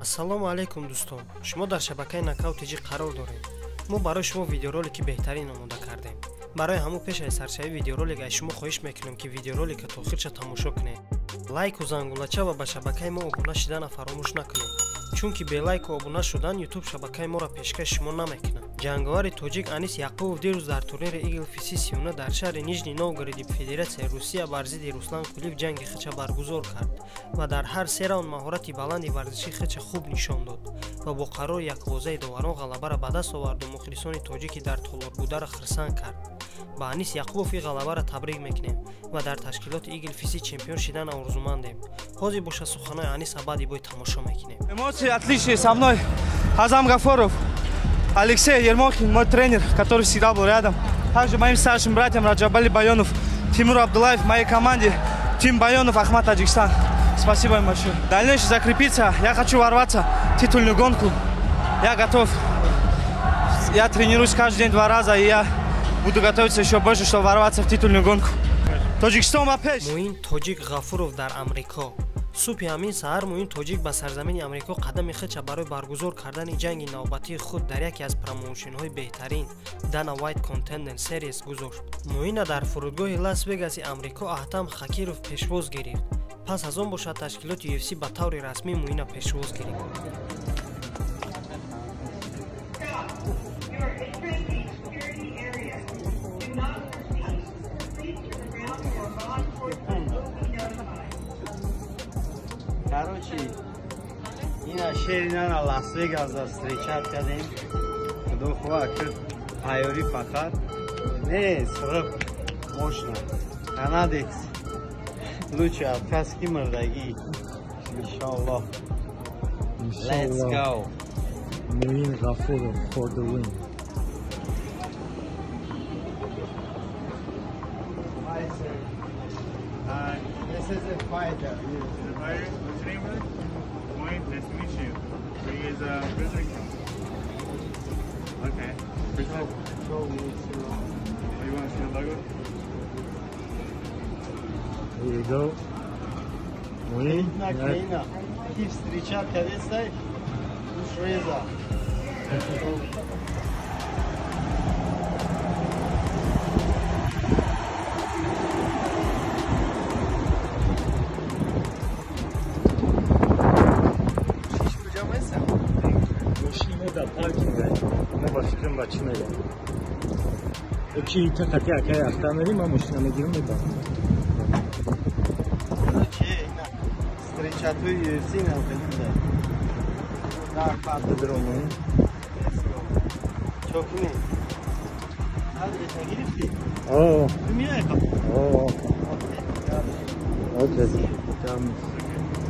Ассалому алайкум дӯстон, шумо дар шабакаи Нокаут ТЖ қарор доред. Мо барои шумо видеоролики беҳтарин омода кардем. Барои ҳамун пеш аз саршавии видеоролик аз шумо хоҳиш мекунем, ки видеоролика то охирша тамошо кунед. Лайку зангулача ва ба шабакаи мо обуна шидана фаромӯш накунед, чунки бе лайку обуна шудан YouTube шабакаи моро пешкаши шумо намекунад. Ҷанговари тоҷик Анис Яқубов дирӯз дар турнири Eagle FC 39 дар шаҳри Нижний Новгороди Федератсияи Русия бар зидди Руслан Кулиев ҷанги хича баргузор кард ва дар ҳар се раунд маҳорати баланди варзиши хича хуб нишон дод ва бо қарори яквозаи доварон ғалабаро ба даст оварду мухлисони тоҷики дар толор бударо хирсанд кард. Ба Анис Яқубов ин ғалабаро табрик мекунем ва дар ташкилоти Eagle FC чемпион шидан орзумандем. Ҳозир боша суханои Анис баъди бой тамошо мекунем. Эмоции отличные, со мной Азам Гафоров, Алексей Ермохин, мой тренер, который всегда был рядом. Также моим старшим братьям Раджабали Байонов, Тимур Абдулаев, моей команде Тим Байонов, Ахмат Таджикистан. Спасибо им большое. Дальнейшее закрепиться. Я хочу ворваться в титульную гонку. Я готов. Я тренируюсь каждый день 2 раза, и я буду готовиться еще больше, чтобы ворваться в титульную гонку. Тоҷикистон ба пеш! Муин Тоҷик Ғафуров дар Амрико. Субҳи ҳамин саҳар Муин Тоҷик ба сарзамини Амрико қадами худша барои баргузор кардани ҷанги навбатии худ дар яке аз промоушенҳои беҳтарин Dana White Contender Series гузошт. Муина дар фурудгоҳи Лас Вегаси Амрико Аҳтам Хакиров пешвоз гирифт. Пас аз он бошад ташкилоти UFC ба таври расмӣ Муина пешвоз гирифт. Короче, ина шеринана Лас Вегаса встречать кардем. Худо хоҳад кард тайёрӣ фақат. Не, срок мощно. Канадец. Лучше отказ ки мурдагӣ. Иншаллоҳ. Let's go. Муин Ғафуров for the win. Hi. This is a fighter. The fighter? What's your name, brother? Moin, nice to meet you. Are you guys prisoner? Okay. Prisoner? Show me. Oh, you want to see the logo? Here you go. Moin. Клина. Ки встречат кадестай? Ушреза. Чи та хати акай ахта мери, ма мошина мегирам мебарам. Короче, ина встречатуи UFC нам ходим, да. Дромо. Чо кунем? Адрес нагирифти? О. Ту миай ка? О. Окей.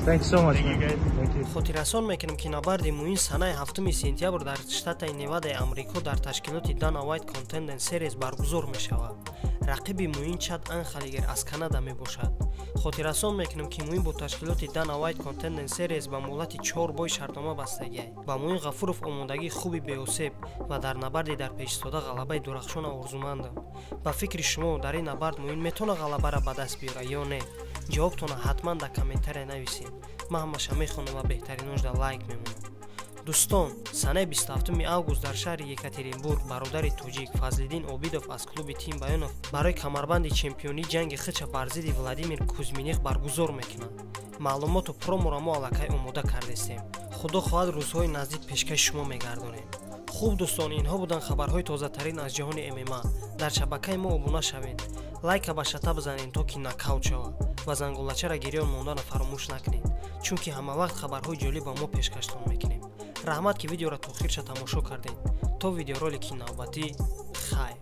Thank you so much. Thank you, guys. Thank you. Хотиррасон мекунем, ки набарди Муин санаи 7 сентябр дар штатаи Невадаи Амрико дар ташкилоти Dana White Contender Series баргузор мешавад. Рақиби Муин Чад Анхалигер аз Канада мебошад. Хотиррасон мекунем, ки Муин бо ташкилоти Dana White Contender Series ба муҳлати 4 бой шартнома бастагиай. Ба Муин Ғафуров омодагии хуби беосеб ва дар набарди дар пешистода ғалабаи дурахшона орзумандам. Ба фикри шумо дар ин набард Муин метавонад ғалабаро ба даст биёрад ё не? Ҷавобтонро ҳатман дар комментария нависед. Ман ҳамаша мехонам ва беҳтариношда лайк мемонам. Дӯстон, санаи 27 август дар шаҳри Екатеринбург бародари тоҷик Фазлиддин Обидов аз клуби Тим Баёнов барои камарбанди чемпионӣ ҷанги худша бар зидди Владимир Кузьминих баргузор мекунад. Маълумоту проморо мо аллакай омода кардестем. Худо хоҳад рӯзҳои наздик пешкаши шумо мегардонем. Хуб дӯстон, инҳо буданд хабарҳои тозатарин аз ҷаҳони ММА. Дар шабакаи мо обуна шавед, лайка ба шата бизанед, то ки нокаут шавад ва зангулачаро гирён монданро фаромӯш накунед, чунки ҳамавақт хабарҳои ҷолиб ба мо пешкаштон мекунем. Раҳмат, ки видеоро то охирша тамошо кардед. То видеоролики навбатӣ, хайр.